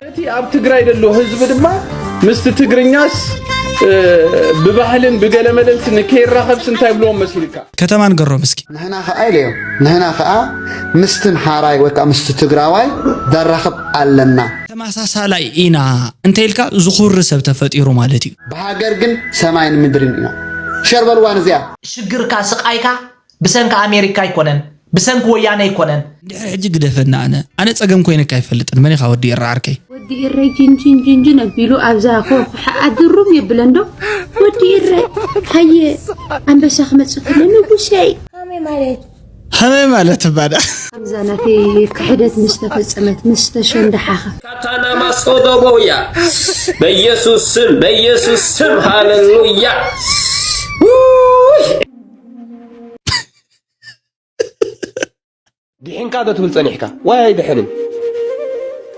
እቲ ኣብ ትግራይ ዘሎ ህዝቢ ድማ ምስቲ ትግርኛስ ብባህልን ብገለመለንስ ንከይራኸብስ እንታይ ብልዎም መሲልካ? ከተማ ንገሮም እስኪ። ንሕና ኸዓ ኢለዮም፣ ንሕና ኸዓ ምስቲ ኣምሓራይ ወይ ከዓ ምስቲ ትግራዋይ ዘራኽብ ኣለና። ተመሳሳላይ ኢና እንተ ኢልካ ዝኹሪ ሰብ ተፈጢሩ ማለት እዩ። ብሃገር ግን ሰማይን ምድርን ኢና። ሸር በልዋ ንዚኣ። ሽግርካ ስቃይካ ብሰንኪ ኣሜሪካ ኣይኮነን ብሰንኪ ወያነ ኣይኮነን። እንድሕር ሕጂ ግደፈኒ ኣነ ኣነ ጸገም ኮይነካ ኣይፈልጥን መን ኢኻ ወዲ ኤረ ዓርከይ። ወዲ ኢረይ ጅንጅን ጅንጅን ኣቢሉ ኣብዛ ኮፍ ሓኣ ድሩም የብለን ዶ ወዲ ኢረ ሃየ ኣንበሳ ክመጽእ ከሎ ንጉሰይ ከመይ ማለት ከመይ ማለት ባዳ ከምዛ ናተይ ክሕደት ምስ ተፈጸመት ምስ ተሸንዳሓኸ ካታና ማሶዶቦያ በኢየሱስ ስም በኢየሱስ ስም ሃሌሉያ ድሒንካ ዶ ትብል ጸኒሕካ? ዋይ ኣይድሕንን።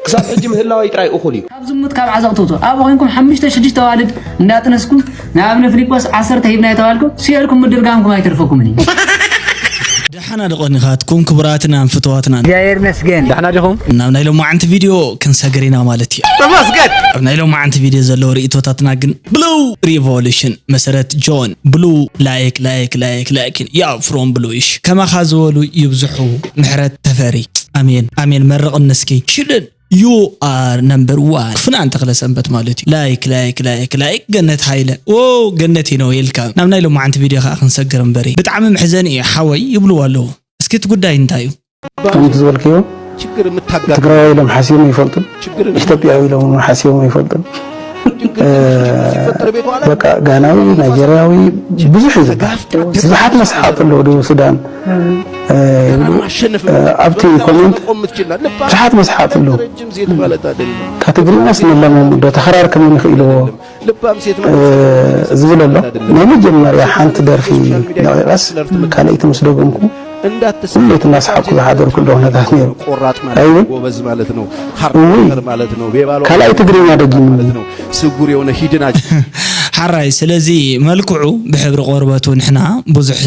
ክሳብ ሕጂ ምህላወይ ጥራይ እኹል እዩ። ካብ ዝሙት ካብ ዓዘቕቲ ውጹ። ኣብኡ ኮይንኩም ሓሙሽተ ሽዱሽተ ኣዋልድ እንዳጥነስኩም ንኣብነ ፍሊጶስ ዓሰርተ ሂብና የተባልኩም ስየልኩም ምድርጋምኩም ኣይተርፈኩምን እዩ። ደሓና ዶ ቀኒኻትኩም ክቡራትናን ፍትዋትናን? እግዚኣብሔር ይመስገን። ደሓና ዲኹም? ናብ ናይ ሎማዓንቲ ቪድዮ ክንሰግር ኢና ማለት እዩ። ተመስገን። ኣብ ናይ ሎማዓንቲ ቪድዮ ዘለዉ ርእይቶታትና ግን ብሉ ሪቮሉሽን መሰረት ጆን ብሉ ላይክ ላይክ ላይክ ላይክ ያ ፍሮም ብሉይሽ ከማኻ ዝበሉ ይብዝሑ ምሕረት ተፈሪ ኣሜን ኣሜን መርቕኒ እስኪ ሽልን you are number one ክፍና እንተኽለ ሰንበት ማለት እዩ ላይክ ላይክ ላይክ ላይክ ገነት ሃይለ ዎ ገነት ኢነው ኢልካ ናብ ናይ ሎማዓንቲ ቪድዮ ከዓ ክንሰግር እምበሪ ብጣዕሚ ምሕዘን እዩ ሓወይ ይብልዎ ኣለዉ እስኪ እቲ ጉዳይ እንታይ እዩ ከምቲ ዝበልክዮ ትግራይ ኢሎም ሓሲቦም ኣይፈልጡን፣ ኢትዮጵያዊ ኢሎም ሓሲቦም ኣይፈልጡን። በቃ ጋናዊ፣ ናይጀርያዊ ብዙሕ እዩ ዝበሃል። ብዙሓት መስሓቕ ኣለዉ ደቡብ ሱዳን ይብሉ። ኣብቲ ኮመንት ብዙሓት መስሓቕ ኣለዉ። ካብ ትግርኛስ ንለሞም ዶ ተኸራር ከመይ ንኽኢልዎ? ዝብል ኣሎ። ናይ መጀመርያ ሓንቲ ደርፊ ለቒቐስ ካልኣይቲ ምስ ደገምኩ ኩሉ እቲ እናሰሓቕኩ ዝሓደርኩ ኣለኹ ነታት ነይሩ። ኣይብል እውይ ካልኣይ ትግርኛ ደጊምኒ። ሓራይ ስለዚ መልክዑ ብሕብሪ ቆርበቱ ንሕና ብዙሕ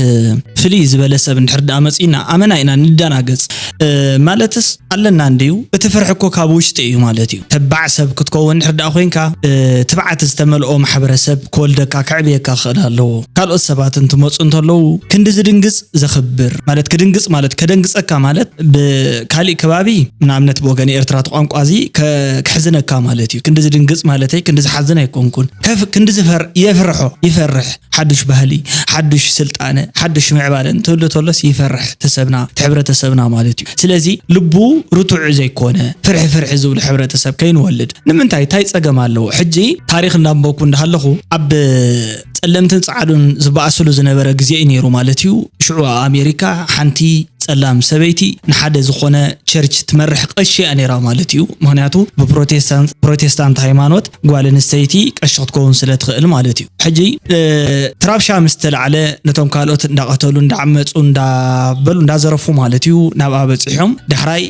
ፍልይ ዝበለ ሰብ እንድሕር ደኣ መጺእና ኣመና ኢና ንደናገጽ ማለትስ ኣለና እንድዩ እቲ ፍርሒ እኮ ካብ ውሽጢ እዩ ማለት እዩ ተባዕ ሰብ ክትከውን እንድሕር ደኣ ኮይንካ ትብዓት ዝተመልኦ ማሕበረሰብ ክወልደካ ከዕብየካ ክኽእል ኣለዎ ካልኦት ሰባት እንትመፁ እንተለዉ ክንዲ ዝድንግፅ ዘኽብር ማለት ክድንግፅ ማለት ከደንግፀካ ማለት ብካሊእ ከባቢ ንኣብነት ብወገን ኤርትራ እቲ ቋንቋ እዚ ክሕዝነካ ማለት እዩ ክንዲ ዝድንግፅ ማለተይ ክንዲ ዝሓዝን ኣይኮንኩን ክንዲ ዝፈር የፍርሖ ይፈርሕ ሓዱሽ ባህሊ፣ ሓዱሽ ስልጣነ፣ ሓዱሽ ምዕባለ እንትህሉ ተሎስ ይፈርሕ እቲ ሰብና፣ እቲ ሕብረተሰብና ማለት እዩ። ስለዚ ልቡ ርቱዕ ዘይኮነ፣ ፍርሒ ፍርሒ ዝብሉ ሕብረተሰብ ከይንወልድ። ንምንታይ? ታይ ጸገም ኣለዎ? ሕጂ ታሪኽ እንዳንበብኩ እንዳሃለኹ ኣብ ጸለምትን ጸዓዱን ዝበኣስሉ ዝነበረ ግዜ እዩ ነይሩ ማለት እዩ። ሽዑ ኣብ ኣሜሪካ ሓንቲ ጸላም ሰበይቲ ንሓደ ዝኾነ ቸርች ትመርሕ ቀሺ እያ ነይራ ማለት እዩ። ምኽንያቱ ብፕሮቴስታንት ፕሮቴስታንት ሃይማኖት ጓል ኣንስተይቲ ቀሺ ክትከውን ስለ ትኽእል ማለት እዩ። ሕጂ እቲ ራብሻ ምስ ተላዕለ ነቶም ካልኦት እንዳቐተሉ እንዳዓመፁ እንዳበሉ እንዳዘረፉ ማለት እዩ ናብኣ በፂሖም። ዳሕራይ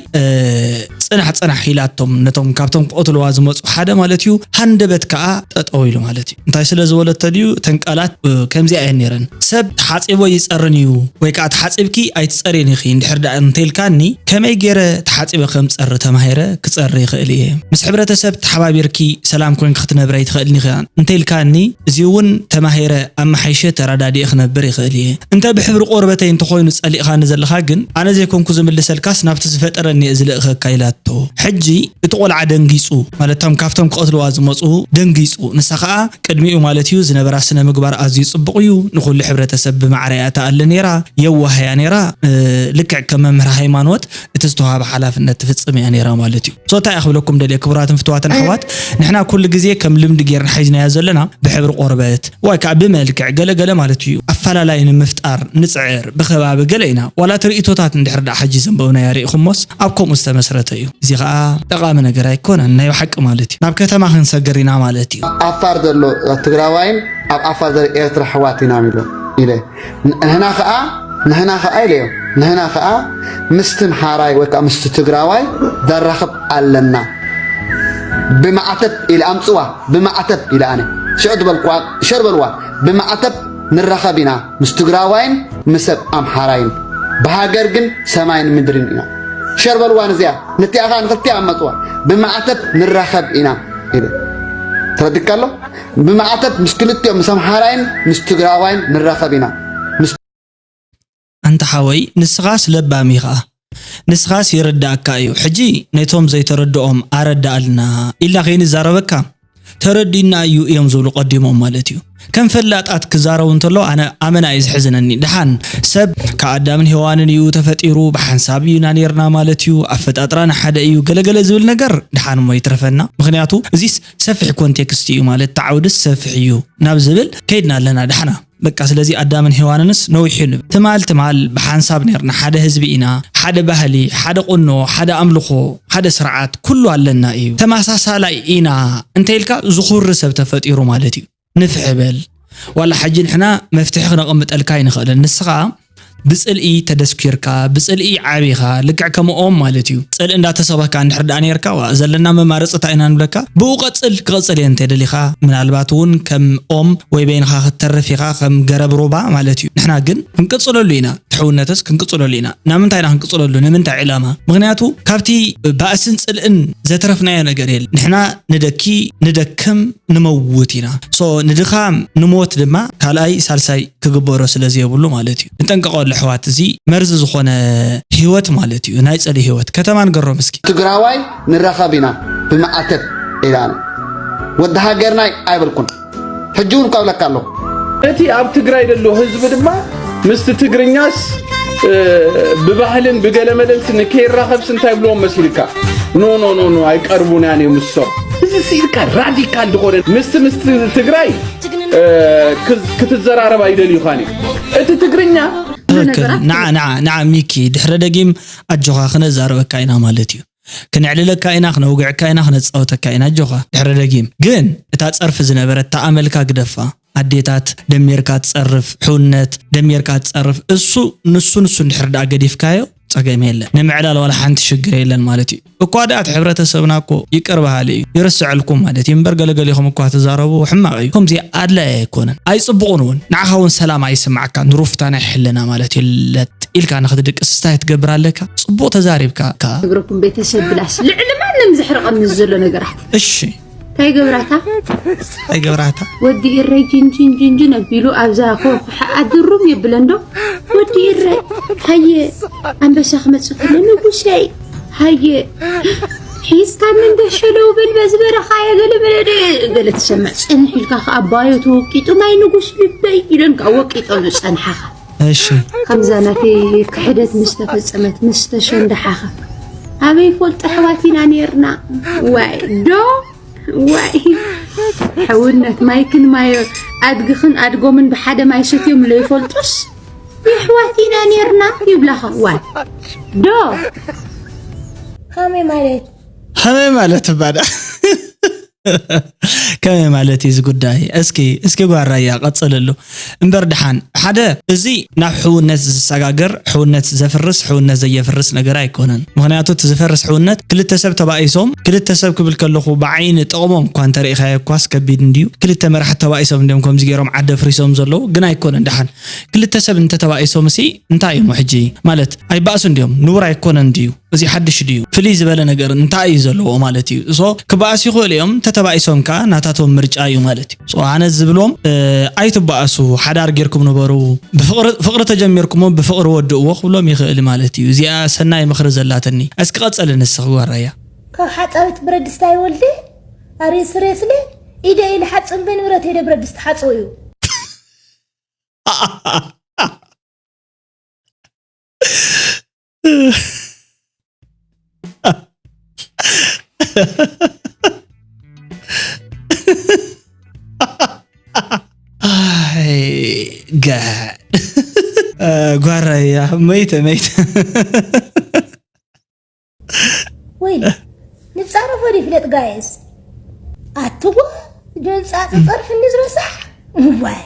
ፅናሕ ፅናሕ ኢላቶም ነቶም ካብቶም ክቐትልዋ ዝመፁ ሓደ ማለት እዩ ሃንደበት ከዓ ጠጠው ኢሉ ማለት እዩ። እንታይ ስለ ዝበለቶ ድዩ? እተን ቃላት ከምዚኣ እየን ነይረን። ሰብ ተሓጺቦ ይጸርን እዩ ወይ ከኣ ተሓጺብኪ ኣይትጸርይን ኢኺ እንድሕር ደኣ እንተኢልካኒ ከመይ ገይረ ተሓጺበ ከም ዝጸሪ ተማሂረ ክጸሪ ይኽእል እየ። ምስ ሕብረተሰብ ተሓባቢርኪ ሰላም ኮይንኪ ክትነብሪ ኣይትኽእልን ኢኺ እንተኢልካኒ እዚ እውን ተማሂረ ኣመሓይሸ ተረዳዲኤ ክነብር ይኽእል እየ። እንተ ብሕብሪ ቆርበተይ እንተኾይኑ ጸሊእኻኒ ዘለኻ ግን ኣነ ዘይኮንኩ ዝምልሰልካስ ናብቲ ዝፈጠረኒ እየ ዝልእኸካ ኢላቶ። ሕጂ እቲ ቆልዓ ደንጊጹ ማለት እቶም ካብቶም ክቐትልዋ ዝመጹ ደንጊጹ ንሳ ኸኣ ቅድሚኡ ማለት እዩ ዝነበራ ስነ ምግባር ኣዝዩ ጽቡቕ እዩ ንኹሉ ሕብረተሰብ ብማዕረ እያ ትኣሊ ነይራ የዋህ እያ ነይራ ልክዕ ከም መምህር ሃይማኖት እቲ ዝተዋሃበ ሓላፍነት ትፍጽም እያ ነይራ ማለት እዩ so እንታይ እያ ክብለኩም ደልየ ክቡራትን ፍትዋትን ኣሕዋት ንሕና ኩሉ ግዜ ከም ልምዲ ጌርና ሒዝናዮ ዘለና ብሕብሪ ቆርበት ወይ ከዓ ብመልክዕ ገለ ገለ ማለት እዩ ኣፈላላይ ንምፍጣር ንፅዕር ብከባቢ ገለ ኢና ዋላ እቲ ርእቶታት እንድሕር ደኣ ሕጂ ዘንበብናዮ ርኢኹሞስ ኣብ ከምኡ ዝተመስረተ እዩ እዚ ከዓ ጠቓሚ ነገር ኣይኮነን ናይ ብሓቂ ማለት እዩ ናብ ከተማ ክንሰግር ኢና ማለት እዩ ኣብ ዓፋር ዘሎ ትግራዋይን ኣብ ዓፋር ዘሎ ኤርትራ ኣሕዋት ኢና ኢሎም ኢለ ንሕና ከዓ ንሕና ከዓ ኢለዮም ንሕና ከዓ ምስቲ ኣምሓራይ ወይ ከዓ ምስቲ ትግራዋይ ዘራኽብ ኣለና ብማዕተብ ኢለ ኣምፅዋ ብማዕተብ ኢለ ኣነ ሽዑ ዝበልኩዋ ሸር በልዋ ብማዕተብ ንራኸብ ኢና ምስ ትግራዋይን ምስ ሰብ ኣምሓራይን ብሃገር ግን ሰማይን ምድርን ኢና ሸር በልዋ ንዚኣ፣ ነቲኣ ኸዓ ንኽልቲኣ ኣመጽዋ። ብማዕተብ ንራኸብ ኢና ይብል። ተረዲካ ኣሎ? ብማዕተብ ምስ ክልቲኦም፣ ምስ ኣምሓራይን ምስ ትግራዋይን ንራኸብ ኢና። ምስ ኣንታ ሓወይ፣ ንስኻስ ለባም ኢኻ። ንስኻስ ይርዳእካ እዩ። ሕጂ ነቶም ዘይተረድኦም ኣረዳእልና ኢልና ከይንዛረበካ፣ ተረዲእና እዩ እዮም ዝብሉ ቀዲሞም ማለት እዩ። ከም ፈላጣት ክዛረቡ እንተሎ ኣነ ኣመና እዩ ዝሕዝነኒ። ደሓን ሰብ ካብ ኣዳምን ሄዋንን እዩ ተፈጢሩ፣ ብሓንሳብ እዩና ነይርና ማለት እዩ፣ ኣፈጣጥራና ሓደ እዩ፣ ገለገለ ዝብል ነገር ደሓን እሞ ይትረፈና። ምኽንያቱ እዚስ ሰፊሕ ኮንቴክስት እዩ ማለት፣ እቲ ዓውድስ ሰፊሕ እዩ ናብ ዝብል ከይድና ኣለና ደሓና። በቃ ስለዚ ኣዳምን ሄዋንንስ ነዊሕ እዩ ንብል። ትማል ትማል ብሓንሳብ ነይርና፣ ሓደ ህዝቢ ኢና፣ ሓደ ባህሊ፣ ሓደ ቁኖ፣ ሓደ ኣምልኾ፣ ሓደ ስርዓት፣ ኩሉ ኣለና እዩ። ተመሳሳላይ ኢና እንተ ኢልካ ዝኹሪ ሰብ ተፈጢሩ ማለት እዩ። ንፍሕ በል። ዋላ ሕጂ ንሕና መፍትሒ ክነቐምጠልካ ኣይንኽእልን። ንስኻ ብጽልኢ ተደስኪርካ፣ ብጽልኢ ዓቢኻ፣ ልክዕ ከም ኦም ማለት እዩ። ጽልኢ እንዳተሰበካ እንድሕር ደኣ ነይርካ፣ ዋ፣ ዘለና መማረጺ እንታይ ኢና ንብለካ? ብኡ ቀጽል፣ ክቐጽል እየ እንተ ደሊኻ፣ ምናልባት እውን ከም ኦም ወይ በይንኻ ክትተርፍ ኢኻ፣ ከም ገረብ ሩባ ማለት እዩ። ንሕና ግን ክንቅጽለሉ ኢና፣ ትሕውነትስ ክንቅጽለሉ ኢና። ናብ ምንታይ ኢና ክንቅጽለሉ? ንምንታይ ዕላማ? ምኽንያቱ ካብቲ ባእስን ጽልእን ዘትረፍናዮ ነገር የለን። ንሕና ንደኪ፣ ንደክም፣ ንመውት ኢና። ሶ ንድኻም ንሞት ድማ ካልኣይ ሳልሳይ ክግበሮ ስለ ዘየብሉ ማለት እዩ። ንጠንቀቐሉ ኣሕዋት፣ እዚ መርዚ ዝኾነ ህይወት ማለት እዩ፣ ናይ ጸሊ ህይወት። ከተማ ንገሮም እስኪ። ትግራዋይ ንራኸብ ኢና ብማዕተብ ኢላና። ወዲ ሃገርናይ ኣይበልኩን። ሕጂ እውን እኳ እብለካ ኣለኹ። እቲ ኣብ ትግራይ ዘሎ ህዝቢ ድማ ምስቲ ትግርኛስ እ፣ ብባህልን ብገለመለንስ ንከይራኸብስ እንታይ ብልዎም መሲልካ? ኖ ኖ ኖ ኖ ኣይቀርቡናን እዮም እሶም። እዚ ስኢልካ ራዲካል ዝኾነ ምስቲ ምስቲ ትግራይ እ፣ ክዝ- ክትዘራረብ ኣይደልዩኻን እዩ። እቲ ትግርኛ ትክክል። ንዓ ንዓ ንዓ ሚኪ ድሕረ ደጊም ኣጆኻ ክነዛረበካ ኢና ማለት እዩ። ክነዕልለካ ኢና፣ ክነውግዐካ ኢና፣ ክነጻወተካ ኢና። ኣጆኻ ድሕረ ደጊም ግን እታ ጸርፊ ዝነበረት እታ ኣመልካ ግደፋ። ኣዴታት ደሚርካ ትጸርፍ፣ ሕውነት ደሚርካ ትጸርፍ። እሱ ንሱ ንሱ እንድሕር ደኣ ገዲፍካዮ ጸገም የለን። ንምዕላል ዋላ ሓንቲ ሽግር የለን ማለት እዩ። እኳ ደኣ እቲ ሕብረተሰብና እኮ ይቅር በሃሊ እዩ፣ ይርስዐልኩም ማለት እዩ። እምበር ገለገሊኹም እኳ ትዛረቡ ሕማቕ እዩ። ከምዚ ኣድላይ ኣይኮነን፣ ኣይጽቡቕን እውን። ንዓኻ እውን ሰላም ኣይስማዓካን፣ ንሩፍታ ናይ ሕልና ማለት እዩ። ለጥ ኢልካ ንኽትድቅስ እንታይ ክትገብር ኣለካ? ጽቡቕ ተዛሪብካ። ነግረኩም ቤተሰብ ብላስ ልዕሊ ማንም ዘሕርቐኒ ዘሎ ነገራት እሺ እንታይ ገብራታ ኣይገብራታ ወዲ ኢረይ ጅንጅን ጅንጅን ኣቢሉ ኣብዛ ኮኹሓ ኣድሩም የብለ እንዶ ወዲ ኢረይ ሃየ ኣንበሳ ክመጽእ ከሎ ንጉሰይ ሃየ ሒዝካኒ እንደ ሸለው በል በዚ በረኻ የገለ በለ ገለ ትሰምዕ ጽንሕ ኢልካ ከኣ ኣባዮ ተወቂጡ ማይ ንጉስ ልበይ ኢለን ከኣ ወቂጦ ዝጸንሓኻ እሺ ከምዛ ናተይ ክሕደት ምስ ተፈጸመት ምስ ተሸንዳሓኸ ኣበይ ፈልጦ ኣሕዋት ኢና ነርና ዋይ ዶ ዋይ ሕውነት ማይክን ማዮ ኣድግኽን ኣድጎምን ብሓደ ማይ ሰትዮም ለይፈልጡስ የሕዋት ኢና ነርና ይብላኻ ዋይ ዶ ከመይ ማለት ከመይ ማለት ባዳ ከመይ ማለት እዩ እዚ ጉዳይ? እስኪ እስኪ ጓራያ ቀጽልሉ እምበር ድሓን ሓደ እዚ ናብ ሕውነት ዝሰጋገር ሕውነት ዘፍርስ ሕውነት ዘየፍርስ ነገር ኣይኮነን። ምክንያቱ እቲ ዝፈርስ ሕውነት ክልተ ሰብ ተባኢሶም ክልተ ሰብ ክብል ከለኹ ብዓይኒ ጥቕሞም እኳ እንተርኢኻዮ እኳስ ከቢድ እንድዩ። ክልተ መራሕቲ ተባኢሶም እንዲዮም ከምዚ ገይሮም ዓዲ ኣፍሪሶም ዘለዉ ግን ኣይኮነን። ድሓን ክልተ ሰብ እንተተባኢሶም ሲ እንታይ እዮም ሕጂ ማለት ኣይባእሱ እንዲዮም ንቡር ኣይኮነን እንድዩ። እዚ ሓድሽ ድዩ? ፍልይ ዝበለ ነገር እንታይ እዩ ዘለዎ ማለት እዩ? እሶ ክበኣሱ ይኽእሉ እዮም። እንተተባኢሶም ከኣ ናታቶም ምርጫ እዩ ማለት እዩ። ሶ ኣነ ዝብሎም እ፣ ኣይትበኣሱ፣ ሓዳር ጌርኩም ንበሩ፣ ብፍቕሪ ፍቕሪ ተጀሚርኩሞ ብፍቕሪ ወድእዎ ክብሎም ይኽእል ማለት እዩ። እዚኣ ሰናይ ምኽሪ ዘላትኒ። እስኪ ቀጸሊ ንስኺ ጓራያ። ካብ ሓጻዊት ብረድስቲ ኣይወልድ ኣሪ ስሬስሊ ኢደ ኢለ ሓጽብ በንብረት ሄደ ብረድስቲ ሓጽቡ እዩ ጓራያ መይተ መይተ ወይ ንጻረፎ ዶ ይፍለጥ ጋይስ ኣትዋ ጆን ጻጽ ጸርፍ እንዲ ዝረሳሕ ዋይ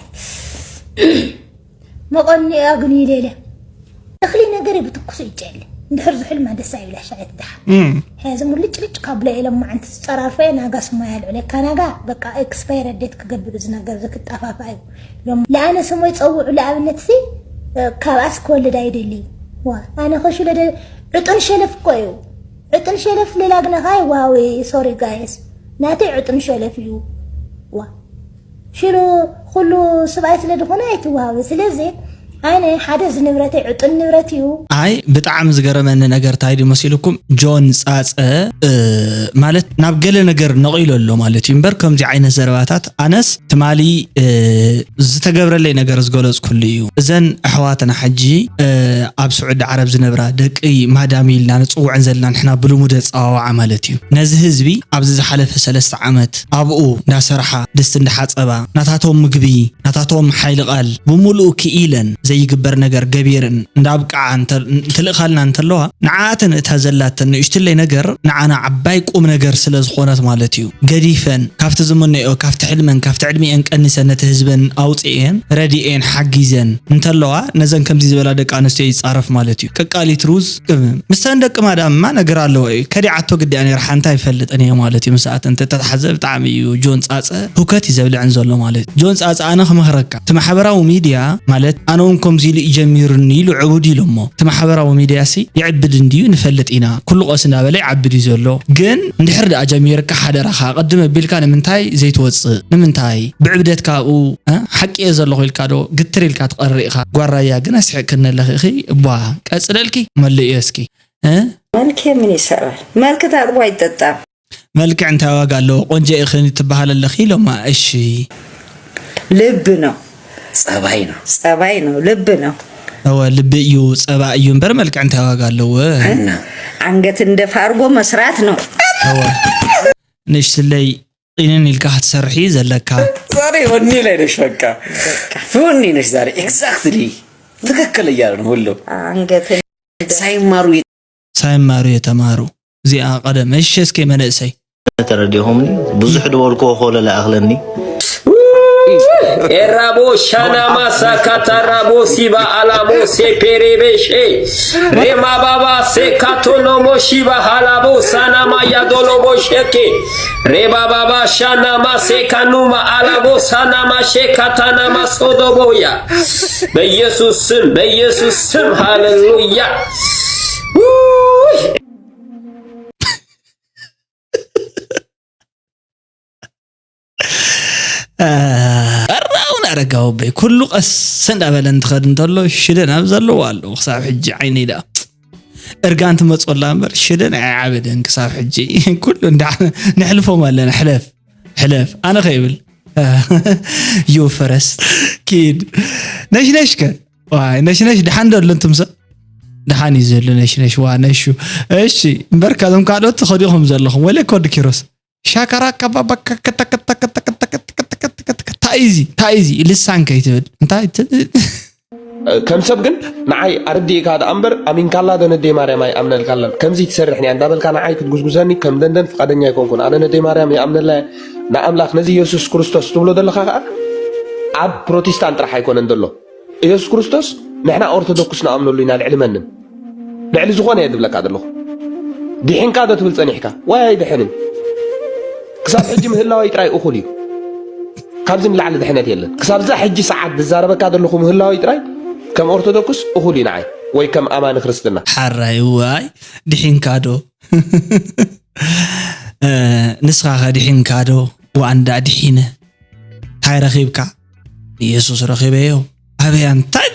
መቐኒ ኣግኒ ሌለ እኽሊ ነገር ብትኩሱ ይጨሊ እንድሕር ዝሕልማ ደስ ኣይብላ ሻዕት ድሓ ሕዚ ሙልጭልጭ ካብሎ ኢሎም ማዓንቲ ዝጸራርፈ ናጋ ስሞያ ልዕለካ ናጋ በቃ ኤክስፓየር ዴት ክገብር እዚ ነገር ዝክጣፋፋ እዩ ሎም ለኣነ ስሞይ ጸውዑ ለኣብነት ሲ ካብኣስ ክወልድ ኣይደሊ ዋ ኣነ ከሽለ ዕጥን ሸለፍ እኮ እዩ። ዕጥን ሸለፍ ሌላ ግናኻ ይዋሃዊ። ሶሪ ጋይስ፣ ናተይ ዕጥን ሸለፍ እዩ። ዋ ሽሉ ኩሉ ስብኣይ ስለ ዝኾነ ኣይትዋሃዊ። ስለዚ ኣነ ሓደ እዚ ንብረተይ ዕጥን ንብረት እዩ። ኣይ ብጣዕሚ ዝገረመኒ ነገር ታይ ድዩ መሲልኩም? ጆን ጻጸ ማለት ናብ ገለ ነገር ነቒሉ ኣሎ ማለት እዩ እምበር ከምዚ ዓይነት ዘረባታት ኣነስ ትማሊ ዝተገብረለይ ነገር ዝገለጽኩሉ እዩ። እዘን ኣሕዋትና ሕጂ ኣብ ስዑዲ ዓረብ ዝነብራ ደቂ ማዳም ኢልና ንጽውዐን ዘለና ንሕና ብልሙድ ኣጸዋውዓ ማለት እዩ። ነዚ ህዝቢ ኣብዚ ዝሓለፈ ሰለስተ ዓመት ኣብኡ እንዳሰርሓ ድስቲ እንዳሓጸባ ናታቶም ምግቢ ናታቶም ሓይሊ ቃል ብምሉኡ ክኢለን ዘይግበር ነገር ገቢረን እንዳብቅዓ እንተ- እንትልእኻልና እንተለዋ ንዓኣተን እታ ዘላተን ንእሽትለይ ነገር ንዓና ዓባይ ቁም ነገር ስለ ዝኾነት ማለት እዩ። ገዲፈን ካብቲ ዝምነዮ ካብቲ ሕልመን ካብቲ ዕድሚኤን ቀኒሰን ነቲ ህዝበን ኣውፅኤን ረዲኤን ሓጊዘን እንተለዋ ነዘን ከምዚ ዝበላ ደቂ ኣንስትዮ ይፃረፍ ማለት እዩ። ቀቃሊት ሩዝ ቅምም ምስተን ደቂ ማዳምማ ነገር ኣለዎ እዩ። ከዲዓቶ ግዲያ ነይራ ሓንታ ይፈልጥን እየ ማለት እዩ። ምስኣተን ተተታሓዘ ብጣዕሚ እዩ ጆን ፃፀ ህውከት እዩ ዘብልዕን ዘሎ ማለት እዩ። ጆን ፃፀ ኣነ ክመኽረካ እቲ ማሕበራዊ ሚድያ ማለት ኣነ እውን ከምዚ ኢሉ እዩ ጀሚሩኒ ኢሉ ዕቡድ ኢሉ እሞ እቲ ማሕበራዊ ሚድያ ሲ ይዕብድ እንድዩ ንፈልጥ ኢና። ኩሉ ቀስ እንዳበለ ይዓብድ እዩ ዘሎ። ግን እንድሕር ደኣ ጀሚርካ ሓደራኻ ቅድም ኣቢልካ ንምንታይ ዘይትወፅእ? ንምንታይ ብዕብደት ካብኡ እ? ሓቂ እየ ዘለኹ ኢልካ ዶ ግትር ኢልካ ትቐርእ ኢኻ? ጓራያ ግን ኣስሒቅክኒ ኣለኺ ኢኺ እቧ ቀፅለልኪ መልእዮ እስኪ እ? መልክ ምን ይሰራል? መልክ ታጥቦ አይጠጣም። መልክዕ እንታይ ዋጋ ኣለዎ? ቆንጆ ኢኺ ትበሃል ኣለኺ ኢሎማ። እሺ ልብ ነው። ጸባይ ነው። ጸባይ ነው። ልብ ነው። እወ ልቢ እዩ ጸባ እዩ እምበር መልክዕ እንታይ ዋጋ ኣለዎ? እና አንገትን ደፋ አድርጎ መስራት ነው። እወ ንእሽትለይ ቂንን ኢልካ ክትሰርሒ ዘለካ። ዛሬ ወኒ ላይ ነሽ በቃ ወኒ ነሽ ዛሬ exactly ትክክል እያለ ነው ሁሉ አንገትን ሳይማሩ ሳይማሩ የተማሩ እዚኣ ቀደም እሺ እስኪ መንእሰይ ተረዲኹምኒ ብዙሕ ድበልክዎ ኮሎ ለኣኽለኒ ኤራቦ ሻናማ ሳካታራቦ ሲባ አላቦ ሴፔሬቤሼ ሬማባባ ሴካቶኖሞ ሺባ ሃላቦ ሳናማ ያዶሎቦ ሸኬ ሬባባባ ሻናማ ሴካኑማ አላቦ ሳናማ ሼካታናማ ሶዶቦያ በኢየሱስ ስም በኢየሱስ ስም ሃሌሉያ። ኣራውን ኣረጋዊ በይ ኩሉ ቀስ እንዳበለ እንትኸድ እንተሎ ሽደን ኣብ ዘለዎ ኣለዉ ክሳብ ሕጂ ዓይነይ ደኣ እርጋን ትመፅወላ እምበር ሽደን ኣይዓበደን ክሳብ ሕጂ ኩሉ እንዳ ንሕልፎም ኣለና ሕለፍ ሕለፍ ኣነ ከይብል you first ኪድ ነሽነሽከ ዋይ ነሽነሽ ድሓን ዶ ኣሎ እንትምሰ ድሓን እዩ ዘሎ ነሽነሽ ዋ ነሹ እሺ እምበር ካብዞም ካልኦት ትኸዲኹም ዘለኹም ወለ ኮድ ኪሮስ ሻካራ ካባባካታኢዚ ታኢዚ ልሳን ከይትብል እንታይ ከም ሰብ ግን ንዓይ ኣረዲእካ ደኣ እምበር ኣሚንካላ ዶ ነደይ ማርያም ኣይኣምነልካላን ከምዚ ትሰርሕ እያ እንዳበልካ ንዓይ ክትጉስጉሰኒ ከም ደንደን ፍቃደኛ ኣይኮንኩን ኣነ ነደይ ማርያም ይኣምነላ እየ ንኣምላኽ ነዚ የሱስ ክርስቶስ ትብሎ ዘለኻ ከኣ ኣብ ፕሮቴስታንት ጥራሕ ኣይኮነን ዘሎ ኢየሱስ ክርስቶስ ንሕና ኦርቶዶክስ ንኣምነሉ ኢና ልዕሊ መንም ልዕሊ ዝኾነ እየ ዝብለካ ዘለኹ ድሒንካ ዶ ትብል ጸኒሕካ ዋይ ኣይድሕንን ክሳብ ሕጂ ምህላወይ ጥራይ እኹል እዩ ካብዚ ንላዕሊ ድሕነት የለን ክሳብ እዛ ሕጂ ሰዓት ዝዛረበካ ዘለኹ ምህላወይ ጥራይ ከም ኦርቶዶክስ እኹል እዩ ንዓይ ወይ ከም ኣማኒ ክርስትና ሓራይ ዋይ ድሒንካ ዶ ንስኻ ከ ድሒንካ ዶ ዋንዳ ድሒነ ታይ ረኺብካ ንየሱስ ረኺበዮ ኣበያ እንታይ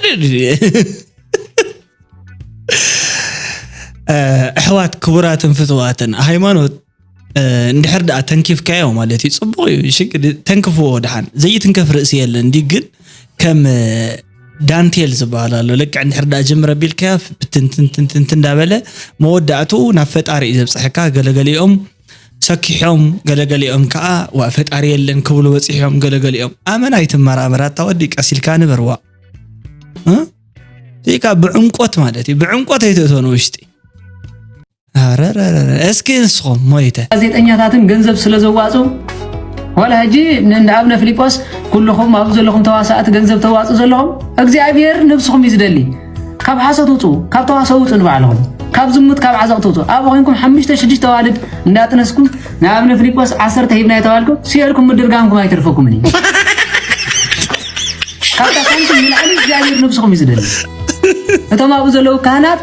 ኣሕዋት ክቡራትን ፍትዋትን ሃይማኖት እንድሕር ደኣ ተንኪፍካዮ ማለት እዩ ፅቡቅ እዩ ተንክፍዎ ድሓን ዘይትንከፍ ርእሲ የለን ድዩ ግን ከም ዳንቴል ዝበሃል ኣሎ ልክዕ እንድሕር ደኣ ጀምር ኣቢልካዮ ብትንትንትንትንት እንዳበለ መወዳእትኡ ናብ ፈጣሪ እዩ ዘብፅሐካ ገለገሊኦም ሰኪሖም ገለገሊኦም ከዓ ዋ ፈጣሪ የለን ክብሉ በፂሖም ገለገሊኦም ኣመን ኣይትመራመር ኣታ ወዲ ቀስ ኢልካ ንበር ዋ እ? እዚካ ብዕምቆት ማለት እዩ ብዕምቆት ኣይትእቶ ንውሽጢ ኣረረረረ እስኪ ንስኹም ሞይተ ጋዜጠኛታትን ገንዘብ ስለ ዘዋፅኡ ዋላ ሕጂ እንደ ኣብነ ፊሊጶስ ኩልኹም ኣብዚ ዘለኹም ተዋሳእቲ ገንዘብ ተዋፅኡ ዘለኹም እግዚኣብሔር ነብስኹም እዩ ዝደሊ ካብ ሓሶት ውፁ ካብ ተዋሰ ውፁ ንባዕልኹም ካብ ዝሙት ካብ ዓዘቕቲ ውፁ ኣብኡ ኮይንኩም ሓሙሽተ ሽዱሽተ ዋልድ እንዳጥነስኩም ንኣብነ ፊሊጶስ ዓሰርተ ሂብና የተባልኩም ስየልኩም ምድርጋምኩም ኣይተርፈኩምን እዩ ካብታ ሳንቲም ንላዕሊ እግዚኣብሔር ነብስኹም እዩ ዝደሊ እቶም ኣብኡ ዘለዉ ካህናት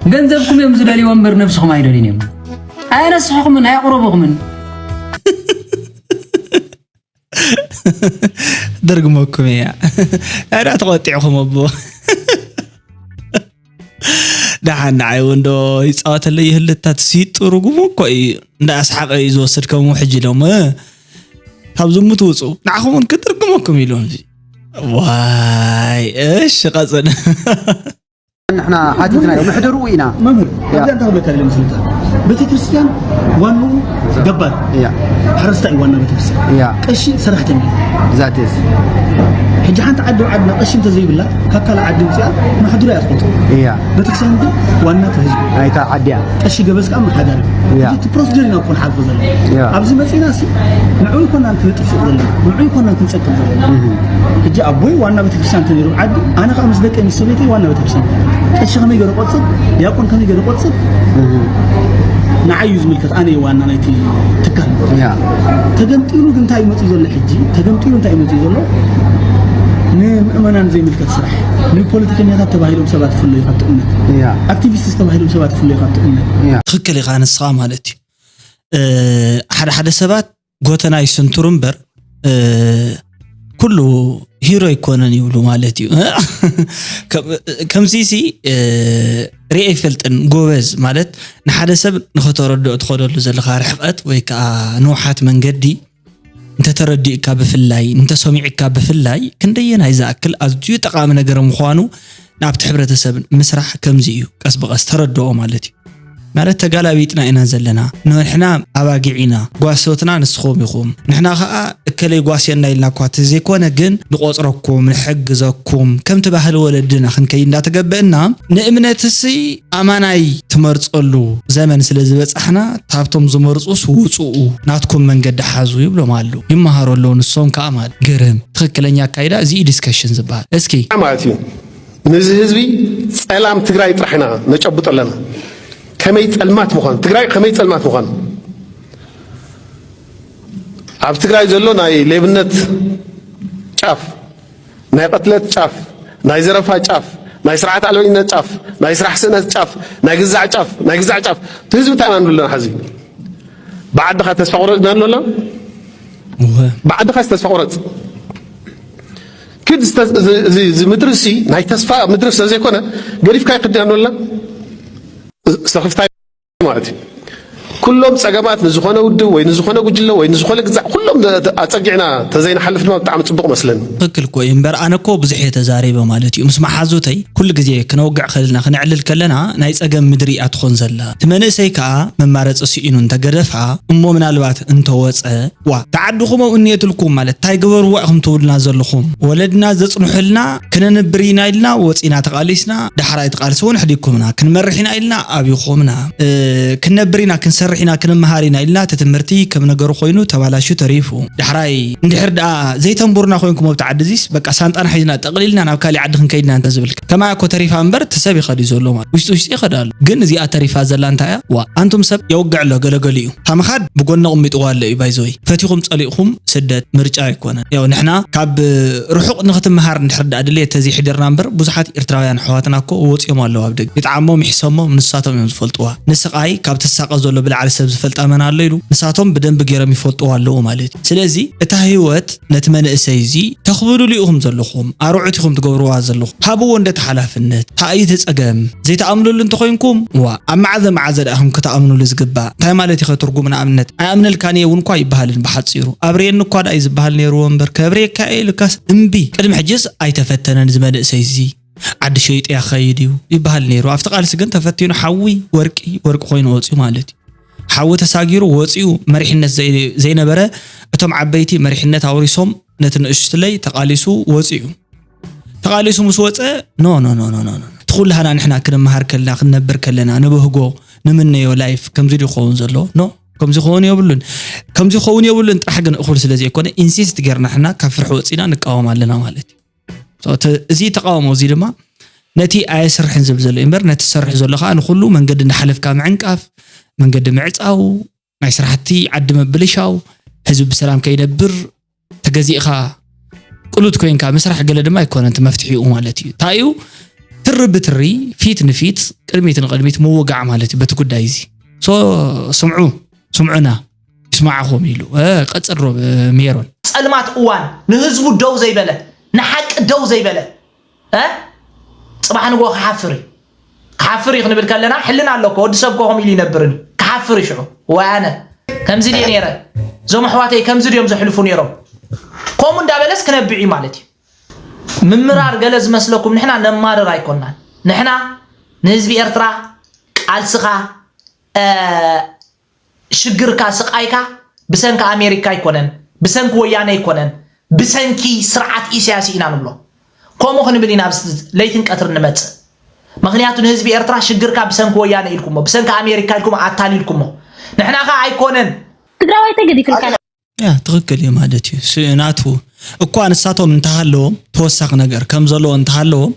ገንዘብኩም እዮም ዝደልይዎ እምበር ነብስኹም ኣይደልዩን እዮም። ኣየነስሕኹምን ኣየቕረቡኹምን። ደርግመኩም እያ። ኣዳ ተቆጢዕኹም ኣቦ። ደሓን ንዓይ እውን ዶ ይፃወተለይ ይህልታት ሲጡ ርጉሙ እኮ እዩ። እንዳ ኣስሓቀ እዩ ዝወስድ ከምኡ ሕጂ ኢሎም ካብ ዝሙት ውፁ ንዓኹም እውን ክድርግመኩም ኢሎም። ዋይ እሺ ቀፅል። ንሕና ሓቲትና እዩ ምሕደሩ ኢና። መምህር ያ። ኣብዚኣ እንታይ ክብለካ ኢለ መስለካ? ቤተክርስትያን ዋንኡ ገባር ያ። ሓረስታይ እዩ ዋና ቤተክርስትያን ያ። ቀሺ ሰራሕተኛ እዩ። ዛቴስ ሕጂ ሓንቲ ዓዲ ኣብ ዓድና ቀሺ እንተዘይብላ ካብ ካልእ ዓዲ ምፅኣ ማሕዱራ እያ ትቆፅሮ። እያ ቤተክርስትያን ግን ዋና እቲ ህዝቢ ናይታ ዓዲያ ቀሺ ገበዝ ከዓ መሓዳሪ ያ። እቲ ፕሮሲጀር ኢና እኮ ንሓልፎ ዘለና ያ። ኣብዚ መፂና ሲ ንዑ ይኮና ክንጥፍእ ዘለና ንዑ ይኮና ክንፀቅም ዘለና ሕጂ ኣቦይ ዋና ቤተክርስትያን ተነይሩ ዓዲ ኣነ ከዓ ምስ ደቀ ምስ ሰበይተይ ዋና ቤተክርስትያን ቀሺ ከመይ ገይሩ ቆፅብ ዲያቆን ከመይ ገይሩ ቆፅብ ንዓይ እዩ ዝምልከት ኣነ እዩ ዋና ናይቲ ትካል ያ ተገምጢሉ ግን እንታይ ይመፅእ ዘሎ ሕጂ ተገምጢሉ እንታይ ይመፅእ ዘሎ ንምእመናን ዘይምልከት ስራሕ ንፖለቲከኛታት ተባሂሎም ሰባት ይፍለዩ ካብቲ እምነት ያ ኣክቲቪስት ተባሂሎም ሰባት ይፍለዩ ካብቲ እምነት ያ ትኽክል ኢኻ ንስኻ ማለት እዩ። እ፣ ሓደ ሓደ ሰባት ጎተና ይስንትሩ እምበር እ፣ ኩሉ ሂሮ ኣይኮነን ይብሉ ማለት እዩ። ከም- ከምዚ ሲ እ፣ ሪኤ ይፈልጥን ጎበዝ ማለት ንሓደ ሰብ ንኸተረድኦ ትኸደሉ ዘለኻ ርሕቐት ወይ ከዓ ንውሓት መንገዲ እንተተረዲእካ ብፍላይ እንተሰሚዕካ ብፍላይ ክንደየናይ ዝኣክል ኣዝዩ ጠቓሚ ነገር ምዃኑ ናብቲ ሕብረተሰብ ምስራሕ ከምዚ እዩ። ቀስ ብቐስ ተረድኦ ማለት እዩ። ማለት ተጋላቢጥና ኢና ዘለና ንሕና ኣባጊዕ ኢና ጓሶትና ንስኹም ኢኹም ንሕና ኸዓ እከለይ ጓስየና ኢልና እኳ ተዘይኮነ ግን ንቆፅረኩም ንሕግዘኩም ከምቲ ባህሊ ወለድና ክንከይድ እንዳተገበእና ንእምነትሲ ኣማናይ ትመርፀሉ ዘመን ስለ ዝበፃሕና ካብቶም ዝመርፁስ ውፅኡ ናትኩም መንገዲ ሓዙ ይብሎም ኣለዉ ይመሃሩ ኣለዉ ንሶም ከዓ ማለት ግርም ትኽክለኛ ኣካይዳ እዚ እዩ ዲስከሽን ዝበሃል እስኪ ማለት እዩ። ነዚ ህዝቢ ጸላም ትግራይ ጥራሕ ኢና ነጨብጦ ኣለና። ከመይ ጸልማት ምዃኑ ትግራይ ከመይ ጸልማት ምዃኑ ኣብ ትግራይ ዘሎ ናይ ሌብነት ጫፍ፣ ናይ ቅትለት ጫፍ፣ ናይ ዘረፋ ጫፍ፣ ናይ ስርዓት ኣልበኝነት ጫፍ፣ ናይ ስራሕ ስእነት ጫፍ፣ ናይ ግዛዕ ጫፍ፣ ናይ ግዛዕ ጫፍ እቲ ህዝቢ እንታይ ኢና ንብሎ ኣለና ሕዚ ብዓድኻ ተስፋ ቁረጽ ኢና ንብሎ ኣለና። እወ ብዓድኻ ተስፋ ቁረጽ ኪድ እዚ ምድሪ ሲ ናይ ተስፋ ምድሪ ስለ ዘይኮነ ገዲፍካ ይክድ ያኖላ ሰክፍታይ ማለት እዩ። ኩሎም ጸገማት ንዝኾነ ውድብ ወይ ንዝኾነ ጉጅለ ወይ ንዝኾነ ግዛዕ ኩሎም ኣጸጊዕና ተዘይንሓልፍ ድማ ብጣዕሚ ጽቡቕ መስለኒ። ትክክል እኮ እዩ እምበር ኣነ እኮ ብዙሕ እየ ተዛሪበ ማለት እዩ ምስ መሓዙተይ ኩሉ ግዜ ክነውግዕ ከለና ክነዕልል ከለና ናይ ጸገም ምድሪ እያ ትኾን ዘላ እቲ መንእሰይ ከዓ መማረፂ ስኢኑ እንተገደፋ እሞ ምናልባት እንተወፀ ዋ ተዓድኹም ኣብኡ እኒየትልኩም ማለት እንታይ ግበርዋ ኢኹም ትብሉና ዘለኹም ወለድና ዘፅንሑልና ክነንብር ኢና ኢልና ወፂና ተቃሊስና ዳሕራይ ተቃልሲ እውን ሕዲግኩምና ክንመርሕ ኢና ኢልና ኣብይኹምና እ፣ ክንነብር ኢና ክንሰርሕ ኢና ክንመሃር ኢና ኢልና እቲ ትምህርቲ ከም ነገሩ ኮይኑ ተባላሹ ተሪፉ ዳሕራይ እንድሕር ደኣ ዘይተንቡርና ኮይንኩም ኣብቲ ዓዲ እዚስ በቃ ሳንጣና ሒዝና ጠቕሊልና ናብ ካሊእ ዓዲ ክንከይድና እንተ ዝብል ከማያ እኮ ተሪፋ እምበር እቲ ሰብ ይኸድ እዩ ዘሎ ማለት ውሽጢ ውሽጢ ይኸድ ኣሎ ግን እዚኣ ተሪፋ ዘላ እንታይ እያ ዋ ኣንቱም ሰብ የውግዕ ኣሎ ገለገሉ እዩ ታምኻድ ብጎኒ ኣቕሚጥዋ ኣሎ እዩ ባይዘወይ ፈቲኹም ጸሊእኹም ስደት ምርጫ ኣይኮነን ያው ንሕና ካብ ርሑቕ ንክትመሃር እንድሕር ዳኣ ድልየት ተዘይሕደርና እምበር ብዙሓት ኤርትራውያን ኣሕዋትና እኮ ወፂኦም ኣለዉ ኣብ ደገ ይጥዓሞም ይሕሰሞም ንሳቶም እዮም ዝፈልጥዋ ንስቓይ ካብ ትሳቐ ዘሎ ብላዕሊ ሰብ ዝፈልጣ መን ኣሎ ኢሉ ንሳቶም ብደንቢ ገይሮም ይፈልጥዋ ኣለዉ ማለት እዩ ስለዚ እታ ህይወት ነቲ መንእሰይ እዚ ተኽብዱሉ ኢኹም ዘለኹም ኣርዑት ኢኹም ትገብርዋ ዘለኹም ሃብዎ እንደ ተሓላፍነት ታእዩ እቲ ጸገም ዘይተኣምኑሉ እንተኾይንኩም ዋ ኣብ መዓዘ መዓዘ ደኣ ኢኹም ክትኣምኑሉ ዝግባእ እንታይ ማለት ኢኸ ትርጉም ንኣብነት ኣይኣምነልካን እየ እውን እኳ ይበሃልን ብሓፂሩ ኣብርየኒ እኳ ደኣ እዩ ዝበሃል ነይርዎ እምበር ከብርየካ እየ ኢልካስ እምቢ ቅድሚ ሕጅስ ኣይተፈተነን እዚ መንእሰይ እዚ ዓዲ ሸይጡ እያ ክኸይድ እዩ ይበሃል ነይሩ ኣብቲ ቃልሲ ግን ተፈቲኑ ሓዊ ወርቂ ወርቂ ኮይኑ ወፅዩ ማለት እዩ ሓዊ ተሳጊሩ ወፂኡ መሪሕነት ዘይ- ዘይነበረ እቶም ዓበይቲ መሪሕነት ኣውሪሶም ነቲ ንእሽትለይ ተቃሊሱ ወፂኡ ተቃሊሱ ምስ ወፀ ኖ ኖ ኖ ኖ ኖ ኖ እቲ ኩላህና ንሕና ክንመሃር ከለና ክንነብር ከለና ንብህጎ ንምነዮ ላይፍ ከምዚ ድዩ ክኸውን ዘለዎ ኖ ከምዚ ክኸውን የብሉን ከምዚ ክኸውን የብሉን ጥራሕ ግን እኹል ስለ ዘይኮነ ኢንሲስት ጌርና ሕና ካብ ፍርሒ ወፂና ንቃወም ኣለና ማለት እዩ So፣ እቲ- እዚ ተቃውሞ እዚ ድማ ነቲ ኣየስርሕን ዝብል ዘሎ እዩ እምበር ነቲ ዝሰርሕ ዘሎ ከዓ ንኩሉ መንገዲ እንዳሓለፍካ ምዕንቃፍ መንገዲ ምዕፃው ናይ ስራሕቲ ዓዲ ምብልሻው ህዝቢ ብሰላም ከይነብር ተገዚእኻ ቅሉት ኮይንካ ምስራሕ ገለ ድማ ኣይኮነን እቲ መፍትሒኡ ማለት እዩ እንታይ እዩ ትሪ ብትሪ፣ ፊት ንፊት፣ ቅድሚት ንቅድሚት ምውጋዕ ማለት እዩ በቲ ጉዳይ እዚ። ሶ ስምዑ፣ ስምዑና፣ ይስማዕኹም ኢሉ። እ፣ ቀጽል ሮብ፣ እ፣ ሜሮን። ጸልማት እዋን ንህዝቡ ደው ዘይበለ፣ ንሓቂ ደው ዘይበለ፣ እ፣ ጽባሕ ንግሆ ክሓፍር እዩ። ክሓፍር እዩ ክንብል ከለና ሕልና ኣሎ እኮ፣ ወዲ ሰብ እኮ ከምኡ ኢሉ ይነብርን። ክሓፍር እዩ ሽዑ። ወይ ኣነ ከምዚ ድየ ነይረ፣ እዞም ኣሕዋተይ ከምዚ ድዮም ዘሕልፉ ነይሮም፣ ከምኡ እንዳበለስ ክነብዕ እዩ ማለት እዩ። ምምራር ገለ ዝመስለኩም፣ ንሕና ነማርር ኣይኮናን። ንሕና ንህዝቢ ኤርትራ ቃልስኻ፣ እ፣ ሽግርካ፣ ስቃይካ ብሰንኪ ኣሜሪካ ኣይኮነን፣ ብሰንኪ ወያነ ኣይኮነን፣ ብሰንኪ ስርዓት ኢሳያስ ኢና ንብሎ። ከምኡ ክንብል ኢና ኣብዚ ለይትን ቀትርን ንመጽእ። ምኽንያቱ ንህዝቢ ኤርትራ ሽግርካ ብሰንኪ ወያነ ኢልኩሞ፣ ብሰንኪ ኣሜሪካ ኢልኩም ኣታሊልኩሞ። ንሕና ኸኣ ኣይኮነን። ትግራዋይ ተገዲፍልካ። ያ፣ ትኽክል እዩ ማለት እዩ። ስ-፣ ናቱ እኳ ንሳቶም እንተሃለዎም፣ ተወሳኺ ነገር ከም ዘለዎ እንተሃለዎም፣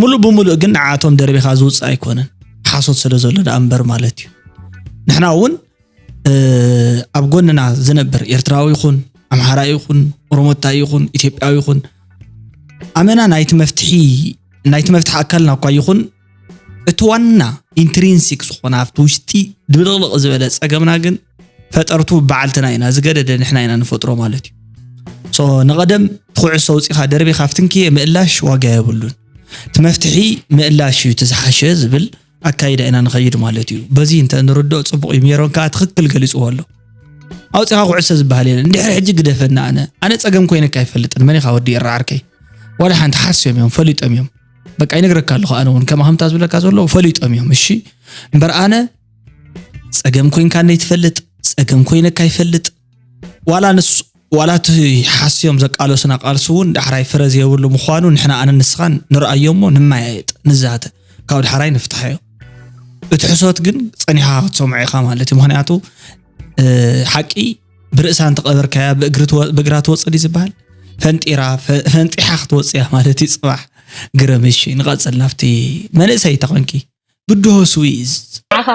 ሙሉእ ብሙሉእ ግን ንዓቶም ደርቢኻ ዝውፅእ ኣይኮነን። ሓሶት ስለ ዘሎ ደኣ እምበር ማለት እዩ። ንሕና እውን፣ እ፣ ኣብ ጎንና ዝነብር ኤርትራዊ ይኹን፣ ኣምሓራይ ይኹን፣ ኦሮሞታይ ይኹን፣ ኢትዮጵያዊ ይኹን፣ ኣመና ናይቲ መፍትሒ፣ ናይቲ መፍትሒ ኣካልና እኳ ይኹን፣ እቲ ዋና ኢንትሪንሲክ ዝኾነ ኣብቲ ውሽጢ ድብልቕልቕ ዝበለ ጸገምና ግን ፈጠርቱ በዓልትና ኢና፣ ዝገደደ ንሕና ኢና ንፈጥሮ ማለት እዩ። ሶ ንቐደም ኩዕሶ ኣውጺኻ ደርቢኻ ኣብትንክየ ምእላሽ ዋጋ የብሉን። እቲ መፍትሒ ምእላሽ እዩ እቲ ዝሓሸ ዝብል ኣካይዳ ኢና ንኸይድ ማለት እዩ። በዚ እንተ ንርድኦ ጽቡቕ እዩ። ሜሮን ከኣ ትኽክል ገሊጽዎ ኣሎ። ኣውጺኻ ኩዕሶ ዝበሃል የለን። እንድሕሪ ሕጂ ግደፈና ኣነ። ኣነ ጸገም ኮይነካ ኣይፈልጥን። መን ኢኻ ወዲ ኤራ ዓርከይ? ዋላ ሓንቲ ሓስዮም እዮም፣ ፈሊጦም እዮም። በቃ ይነግረካ ኣለኹ ኣነ እውን ከማኹምታ ዝብለካ ዘለዉ ፈሊጦም እዮም። እሺ እምበር ኣነ ጸገም ኮይንካ ነይትፈልጥ፣ ጸገም ኮይነካ ይፈልጥ። ዋላ ንሱ፣ ዋላ እቲ ሓስዮም ዘቃለሱና ቃልሲ እውን ዳሕራይ ፍረ ዘየብሉ ምዃኑ ንሕና ኣነ ንስኻን ንርኣዮ እሞ ንመያየጥ፣ ንዛተ፣ ካብ ዳሕራይ ንፍትሓዮ። እቲ ሕሶት ግን ጸኒኻ ክትሰምዖ ኢኻ ማለት እዩ። ምኽንያቱ፣ እ፣ ሓቂ ብርእሳ እንተቐበርካያ ብእግሪ ትወ-፣ ብእግራ ትወጽእ ድዩ ዝበሃል? ፈንጢራ፣ ፈ-፣ ፈንጢሓ ክትወጽእ እያ ማለት እዩ ጽባሕ። ግርም። እሺ፣ ንቐጽል ናብቲ መንእሰይ ተኾንኪ። ብድሆ ስዊዝ። ንዓኻ፣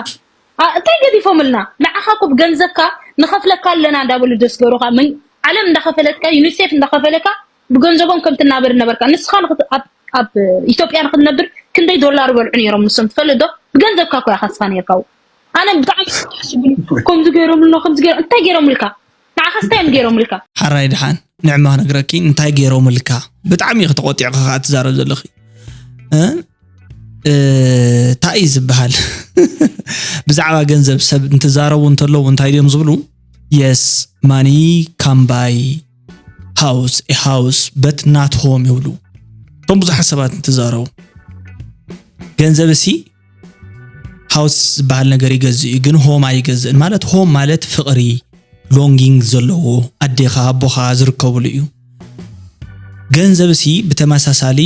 ኣ፣ እንታይ ገዲፎምልና? ንዓኻ እኮ ብገንዘብካ ንኸፍለካ ኣለና እንዳበሉ ደስገሩኻ። ምን-፣ ዓለም እንዳኸፈለትካ፣ ዩኒሴፍ እንዳኸፈለካ፣ ብገንዘቦም ከም ትናበር ነበርካ። ንስኻ ንኽት-፣ ኣብ፣ ኣብ ኢትዮጵያ ንኽትነብር ክንደይ ዶላር ይበልዑ ነይሮም ንሶም ትፈልጥ ዶ? ብገንዘብካ እኮ ኢኻ ንስኻ ነይርካ። ኣነ ብጣዕሚ ተሓስብኒ። ከምዚ ገይሮምልና፣ ከምዚ ገይሮም፣ እንታይ ገይሮምልካ? ንዓኻስ እንታይ እዮም ገይሮምልካ? ሓራይ ደሓን፣ ንዕማ ክነግረኪ፣ እንታይ ገይሮምልካ? ብጣዕሚ ኢኺ ተቖጢዕኺ ከኣ ትዛረብ ዘለኺ። እ? እ፣ እንታይ እዩ ዝበሃል? ብዛዕባ ገንዘብ ሰብ እንትዛረቡ እንተለዉ እንታይ ድዮም ዝብሉ? Yes, money can buy house, a house, but not home ይብሉ። እቶም ብዙሓት ሰባት እንትዛረቡ። ገንዘብ እሲ ሃውስ ዝበሃል ነገር ይገዝእ እዩ፣ ግን ሆም ኣይገዝእን። ማለት ሆም ማለት ፍቕሪ፣ ሎንጊንግ ዘለዎ፣ ኣዴኻ፣ ኣቦኻ ዝርከብሉ እዩ። ገንዘብ እሲ ብተመሳሳሊ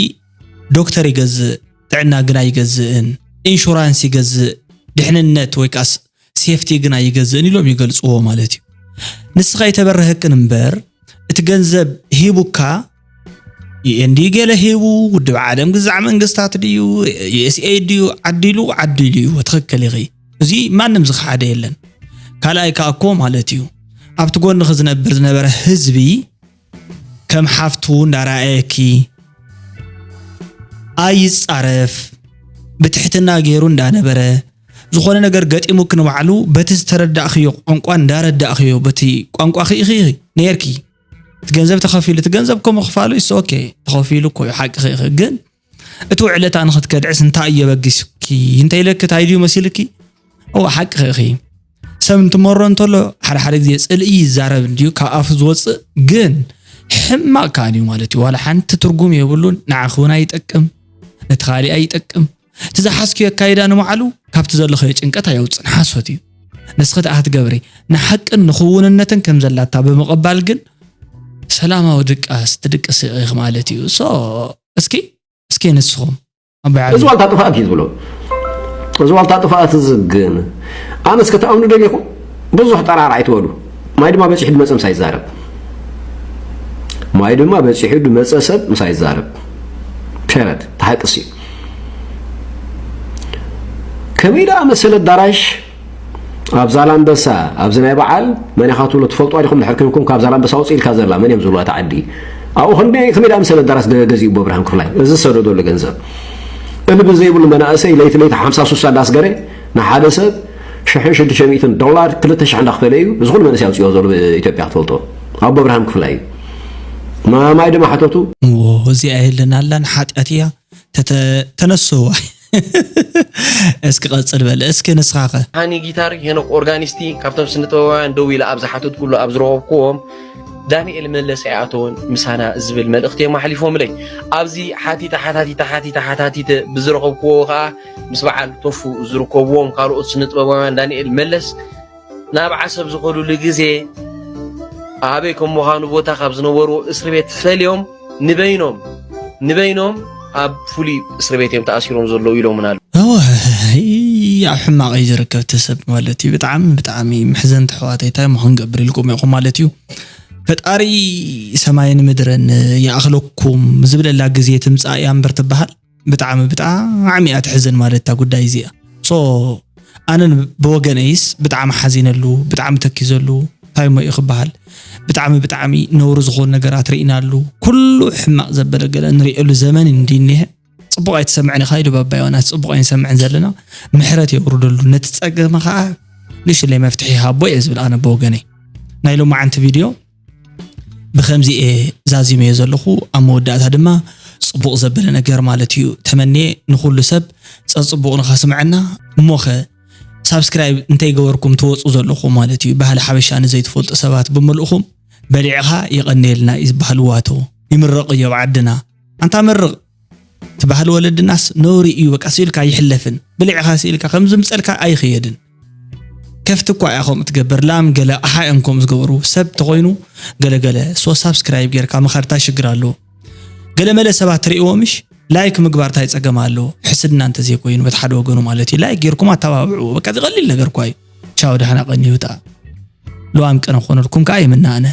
ዶክተር ይገዝእ፣ ጥዕና ግን ኣይገዝእን። ኢንሹራንስ ይገዝእ፣ ድሕንነት ወይ ከኣ ስ-፣ ሴፍቲ ግን ኣይገዝእን ኢሎም ይገልጽዎ ማለት እዩ። ንስኻ ኣይተበረሀክን እምበር፣ እቲ ገንዘብ ሂቡካ፣ ዩ ኤን ድዩ ገለ ሂቡ፣ ውድብ ዓለም ግዛዕ መንግስታት ድዩ፣ ዩ ኤስ ኤ ድዩ፣ ዓዲሉ፣ ዓዲሉ እዩ። ትኽክል ኢኺ። እዚ ማንም ዝኸሓደ የለን። ካልኣይ ከኣ እኮ ማለት እዩ፣ ኣብቲ ጎንኺ ዝነብር ዝነበረ ህዝቢ ከም ሓፍቱ እንዳረኣየኪ፣ ኣይጻረፍ፣ ብትሕትና ገይሩ እንዳነበረ፣ ዝኾነ ነገር ገጢሙኪ ንባዕሉ በቲ ዝተረዳእኽዮ ቋንቋ እንዳረዳእኽዮ፣ በቲ ቋንቋኺ ኢኺ ነይርኪ። እቲ ገንዘብ ተኸፊሉ፣ እቲ ገንዘብ እኮ ምኽፋሉ is okay፣ ተኸፊሉ እኮ እዩ፣ ሓቅኺ ኢኺ። ግን እቲ ውዕለታ ንኽትከድዕስ እንታይ እዩ የበጊስኪ? እንተ ኢለኪ እንታይ ድዩ መሲልኪ? እወ፣ ሓቅኺ ኢኺ። ሰብ እንትመሮ እንተሎ ሓደ ሓደ ግዜ ጽልኢ ይዛረብ እንድዩ ካብ ኣፉ ዝወጽእ፣ ግን ሕማቕ ከኣ እዩ ማለት እዩ። ዋላ ሓንቲ ትርጉም የብሉን። ንዓኺ እውን ኣይጠቅም፣ ነቲ ካሊእ ኣይጠቅም። እቲ ዝሓዝክዮ ኣካይዳ ንባዕሉ ካብቲ ዘለኽዮ ጭንቀት ኣየውጽእን፣ ሓሶት እዩ። ንስኺ ደኣ ትገብሪ፣ ንሓቅን ንኽውንነትን ከም ዘላታ ብምቕባል ግን ሰላማዊ ድቃስ ትድቅሲ ኢኺ ማለት እዩ። ሶ፣ እስኪ፣ እስኪ ንስኹም ኣባይ ዓሊ። እዚ ዋልታ ጥፍኣት እዩ ዝብሎ። እዚ ዋልታ ጥፍኣት እዚ ግን ኣነስ ከተኣምኑ ደሊኹም ብዙሕ ጠራር ኣይትበሉ። ማይ ድማ በጺሑ ድመጸ ምሳይ ይዛረብ። ማይ ድማ በጺሑ ድመጸ ሰብ ምሳይ ይዛረብ። ፔረድ። እቲ ሓቂ እሱ እዩ። ከመይ ደኣ መሰለ ኣዳራሽ ኣብ ዛላምበሳ፣ ኣብዚ ናይ በዓል መን ኢኻ ትብሎ ትፈልጥዋ ዲኹም? ድሕር ኮይንኩም ካብ ዛላምበሳ ውጽእ ኢልካ ዘላ መን እዮም ዝብልዋ እታ ዓዲ? ኣብኡ ክንደይ፣ ከመይ ደኣ መሰለ ኣዳራሽ ገ-፣ ገዚኡ ብብርሃን ክፍላይ? እዚ ዝሰደደሉ ገንዘብ። እልቢ ዘይብሉ መናእሰይ ለይቲ ለይቲ ሓምሳ ሱሳ እንዳስገረ ንሓደ ሰብ ሽሕን ሽዱሽተ ሚእትን ዶላር ክልተ ሽሕ እንዳኽፈለ እዩ እዚ ኩሉ መንእሰይ ኣውፅኦ ዘሎ ኢትዮጵያ ክትፈልጦ። ኣቦ ብርሃን ክፍላይ እዩ። ማማይ ድማ ሕተቱ። እዚኣ የለን ኣላ ንሓጢኣት እያ። ተተ- ተነስዋ እስኪ ቀፅል በል እስኪ ንስኻኸ። ሃኒ ጊታር፣ ሄኖክ ኦርጋኒስቲ ካብቶም ስነ ጥበባውያን ደው ኢለ ኣብ ዝሓተትኩሉ ኣብ ዝረኸብኩዎም ዳንኤል መለስ ኣይኣተወን ምሳና ዝብል መልእኽቲ እዮም ኣሕሊፎምለይ። ኣብዚ ሓቲተ ሓታቲተ ሓቲተ ሓታቲተ ብዝረኸብኩዎ ከዓ ምስ በዓል ቶፉ ዝርከብዎም ካልኦት ስነ ጥበባውያን ዳንኤል መለስ ናብ ዓሰብ ዝኸዱሉ ግዜ ኣበይ ከም ምዃኑ ቦታ ካብ ዝነበርዎ እስሪ ቤት ፈልዮም ንበይኖም ንበይኖም ኣብ ፍሉይ እስሪ ቤት እዮም ተኣሲሮም ዘለዉ ኢሎምና ኣለዉ። እወ፣ ኣብ ሕማቕ እዩ ዝርከብ እቲ ሰብ ማለት እዩ። ብጣዕሚ ብጣዕሚ መሕዘንቲ ኣሕዋተይ እንታይ እሞ ክንገብር ኢልኩም ኢኹም ማለት እዩ። ፈጣሪ ሰማይን ምድርን ይኣኽለኩም ዝብለላ ግዜ ትምፃእ እያ እምበር ትበሃል። ብጣዕሚ ብጣዕሚ እያ ትሕዝን ማለት እታ ጉዳይ እዚኣ። ሶ ኣነ ብወገነይስ ብጣዕሚ ሓዚነሉ፣ ብጣዕሚ ተኪዘሉ። እንታይ እሞ እዩ ክበሃል? ብጣዕሚ ብጣዕሚ ነውሪ ዝኾኑ ነገራት ርኢናሉ። ኩሉ ሕማቕ ዘበለ ገለ ንሪኤሉ ዘመን እንዲ እኒሀ። ፅቡቕ ኣይትሰምዕን ኢኻ ኢሉ ባባ ዮናስ። ፅቡቕ ኣይንሰምዕን ዘለና። ምሕረት የውርደሉ። ነቲ ፀገመ ከዓ ንእሽለይ መፍትሒ ሃቦ እየ ዝብል ኣነ ብወገነይ። ናይ ሎማዓንቲ ቪድዮ ብኸምዚ እየ ዛዚመዮ ዘለኹ። ኣብ መወዳእታ ድማ ፅቡቕ ዘበለ ነገር ማለት እዩ ተመንየ ንኹሉ ሰብ ፀፅቡቕ ንኸስምዐና። እሞኸ ሳብስክራይብ እንተይገበርኩም ትወፁ ዘለኹም ማለት እዩ። ባህሊ ሓበሻ ንዘይትፈልጡ ሰባት ብምልእኹም በሊዕኻ የቐንየልና እዩ ዝበሃል ዋቶ። ይምረቕ እዮ ኣብ ዓድና። ኣንታ መርቕ ትበሃል ወለድናስ ነውሪ እዩ። በቃ ስኢልካ ይሕለፍን ብሊዕኻ ስኢልካ ከም ዝምፀልካ ኣይኽየድን። ከፍቲ እኳ እያ ከምኡ ትገብር ላም ገለ ኣሓ እዮም ከምኡ ዝገበሩ ሰብ ተኾይኑ ገለገለ ሶ ሳብስክራይብ ጌርካ ምኻድ እንታይ ሽግር ኣለዎ? ገለ መለ ሰባት ትርእይዎ ምሽ ላይክ ምግባር እንታይ ፀገም ኣለዎ? ሕስድና እንተዘይኮይኑ በቲ ሓደ ወገኑ ማለት እዩ። ላይክ ጌርኩም ኣተባብዕዎ። በቃ እዚ ቀሊል ነገር እኳ እዩ። ቻው ደሕና ቀንዩ ውጣ። ልዋም ቅነ ክኾነልኩም ከዓ ይምነ ኣነ።